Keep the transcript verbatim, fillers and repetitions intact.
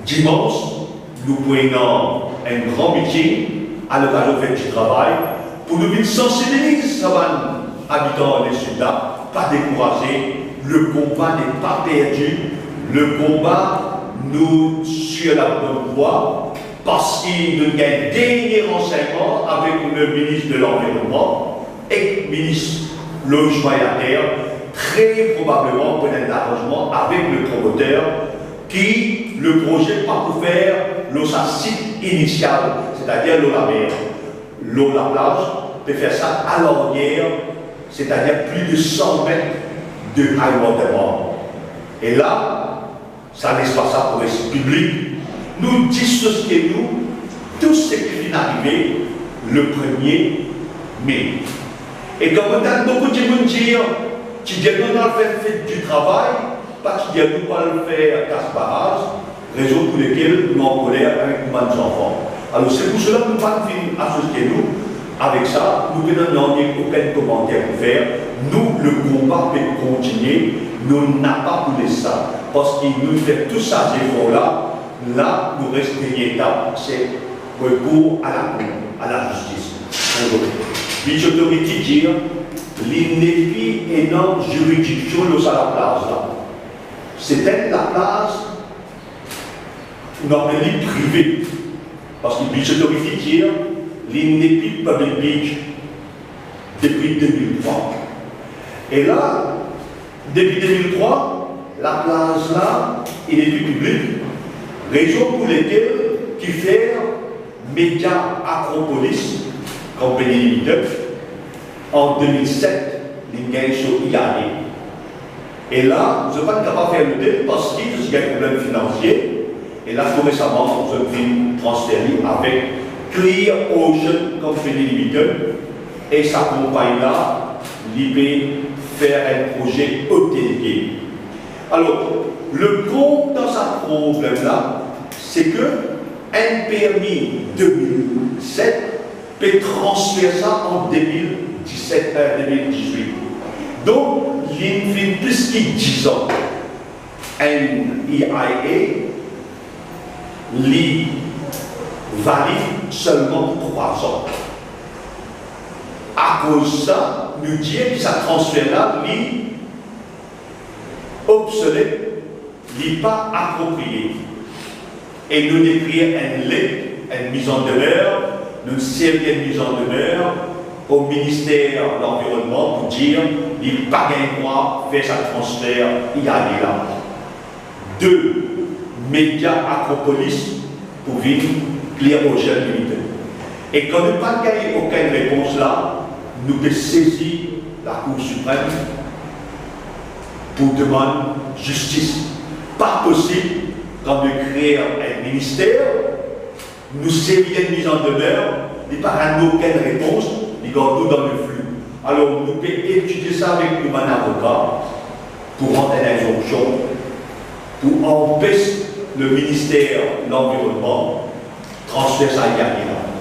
Dimans, nou pou ena enn gran miting a lokazion fet di travay pou nou vinn sansibiliz sa bann abitan lesud la, pa dekouraze, le konba n'est pas perdu, le konba, nou sir labonn vwa, parski nou gagn dernie ransegnman avek le minis de Lanvironnman ek minis Lozman e Later, tre probableman pou ena enn laranzman avek le promoter ki le proze pa pou fer lor sa sit inisial, setadir lor lamer, lor laplaz, pe fer sa alarnier, setadir pli de san met de high water mark. E la, sa lespas la pou res piblik. Nou dis zis nou tou seki finn arive le premie me. E kan mo tann boukou dimoun dir, ti dir nou al fer fet di travay, pa ti dir nou al fer kas baraz, rezon pou lekel nou ankoler avek nou bann zanfan. Alor, se pou sela nou pa finn asosie nou avek sa, nou pena nanye okenn komanter pou fer. Nou, le konba pe kontinie, nou napa pou les sa, parski nou fer tou sa zefor la, la nou res dernie etap, se rekour a lakour, a lazistis. Beach Authority dir li nepli ena ziridiksion lor sa laplaz la. Se enn laplaz nou apel li prive, parski Beach Authority dir li nepli public beach depi de mil trwa. E la, depi de mil trwa, laplaz la, li nepli piblik, rezon pou lekel ki fer media Acropolis, Company Limited, an de mil set, li gagn so I R A. E la, zot pa kapav fer lotel parski zot ti gagn problem finansie. E la, tou resaman, zot finn transfer li avek Clear Ocean Company Limited. E sa konpagn la, li pe fer enn proze otelie. Alor, le gro dan sa problem la, se ke enn permi de mil set pe transfer sa an de mil diset, eh, de mil dizwit. Donk, li finn plis ki diz an. Enn I R A, li valid selman trwa an. Akoz sa, nou dir ki sa transfer la, li obsolet, li pa apropriye. E nou ekrir enn let, enn mizandemer, nou servi enn mizandemer o Minister Lanvironnman pou dir li pa gagn drwa fer sa transfer I R A la. De, media Acropolis pou vinn Clear Ocean Limited. E kan nou pa gagn okenn repons la, nou pe sezi Lakour Siprem pou demann zistis. Pa posib, kan nou krea enn minister, nou servi enn mizandemer, li pa rann nou okenn repons, li gard nou dan leflou. Alor, nou pe etidie sa avek nou bann avoka pou rant enn inzonksion pou anpes le Minister Lanvironnman transfer sa I R A la.